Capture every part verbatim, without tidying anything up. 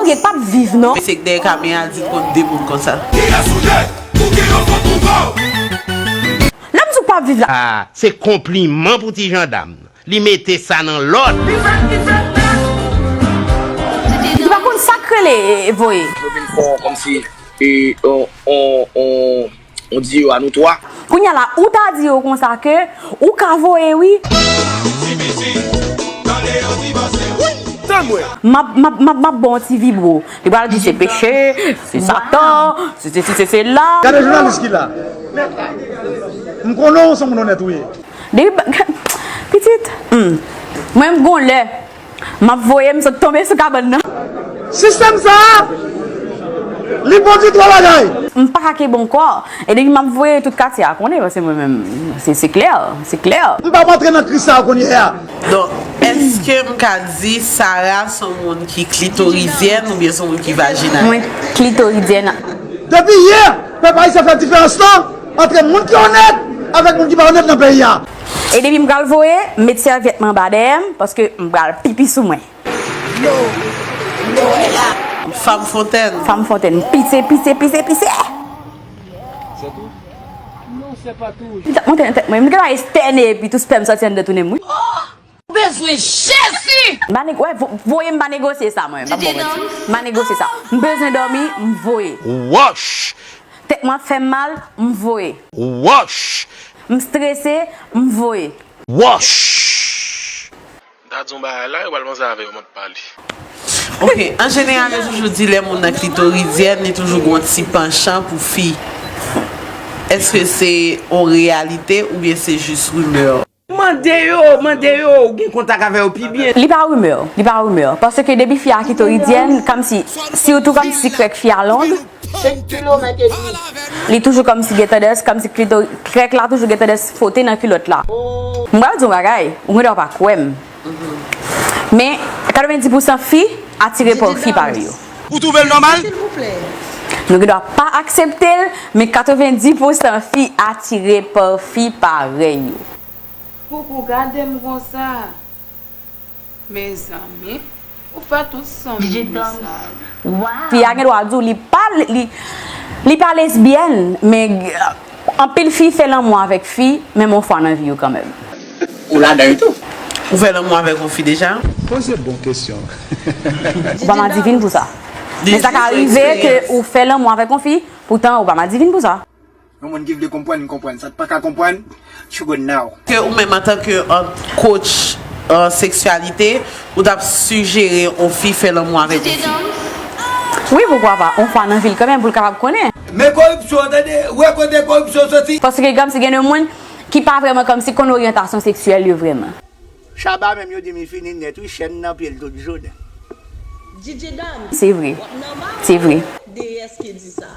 Ou gen p ap viv non. Mesye k dèyè kamera di l konn de moun konsa. Kiyès ou ye? Pou ki yo fò twouve w? Lè m di w p ap viv la. Ah, se konpliman pou ti jandam. Li mete sa nan lòd. Li pa konn sa k rele voye. Yo vin fè w kòmsi, e, on, on, on, on diyo a nou twa. Kounye a la, ou ta di yo konsa ke ou ka voye wi. M ap, m ap, m ap, m ap ba w yon ti vibro. Li pral di se peche, se Satan, se sesi, se sela. Gade jounalis ki la. M konnen w se yon moun onèt ou ye. Depi ba-, pitit, hmm. Mwen m gon lè, m ap voye, m sot tonbe sou kabann nan. Sistèm sa a, li bon di twò bagay. M pa ka kenbe ankò. E depi m ap voye tout katye a konnen, paske mwen menm, se, se klè, se klè. M p ap antre nan kriz sa a kounye a. Donk, èske m ka di Sarah se yon moun ki klitorizyèn oubyen se yon moun ki vajinal? Mwen klitorizyèn. Depi yè, pèp ayisyen fè diferans lan antre moun ki onèt avèk moun ki pa onèt nan peyi a. E depi m pral voye, m met sèvyèt mwen anba dèyè m, paske m pral pipi sou mwen. Fanm fontèn. Fanm fontèn. Pise, pise, pise, pise. Li t ap monte nan tèt mwen. M gentan estène epi tout spèm sòti anndan tou nen m wi. Ou bezwen Jezi! M pa neg-, wè, vo-, voye m pa negosye sa mwen. M pa bon manti. M pa negosye sa. M bezwen dòmi, m voye. Wòch! Tèt mwen ap fè m mal, m voye. Wòch! M strese, m voye. Wòch! M ta di yon bagay la, yo pral panse avè yo m ap pale. Ok, an jeneral, yo toujou di lè moun nan klitorizyèn, li toujou gon ti panchan pou fi. Èske se yon reyalite oubyen se jis rimè? Mande yo, mande yo, ou gen kontak avè yo pi byen. Li pa rimè, li pa rimè. Paske depi fi a klitorizyèn, kòmsi, sitou kòmsi krèk fi a long, Senk kilomèt epi. Li toujou kòmsi gen tandans, kòmsi klito-, krèk la toujou gen tandans fwote nan kilòt la. M pral di w yon bagay, ou gendwa pa kwè m. Men, katrevendi pousan fi atire pa fi parèy yo. Ou twouve l nòmal? Nou gendwa pa aksepte l, men katrevendi pousan fi atire pa fi parèy yo. Koukou, gade m konsa. Mezanmi, ou fè tout sanm di sa. Fi a gen dwa di w li pa, li, li pa lesbyèn, men, euh, anpil fi fè lanmou avèk fi, menm yon fwa nan vi yo kanmenm. Ou ladan l tou? Ou fè lanmou avèk yon fi deja? Poze bon kesyon. Ou pa madivin pou sa. Men sa ka rive ke ou fè lanmou avèk yon fi, poutan ou pa madivin pou sa. Yon moun ki vle konprann, konprann. Sa k pa ka konprann, you go now. Ke ou menm antanke, euh, coach, euh, seksyalite, ou t ap sijere yon fi fè lanmou avèk yon fi? Wi, poukwa pa? Yon fwa nan vi l kanmenm pou l kapab konnen. Men koripsyon, tande, wè kote koripsyon soti. Paske kòmsi gen de moun ki pa vrèman kòmsi konn oryantasyon seksyèl yo vrèman. Shabba menm yo di m li fini nèt wi, chèn nan pye l tout jounen. D J Dan. Se vre. Se vre. Deyès ki di sa.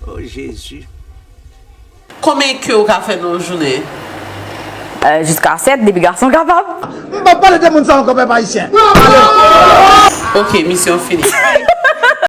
Oh Jezi. Konbyen ke ou ka fè nan yon jounen? Euh, jiska sèt, depi gason kapab. M p ap pale de moun sa ankò, pèp ayisyen. Ok, misyon fini.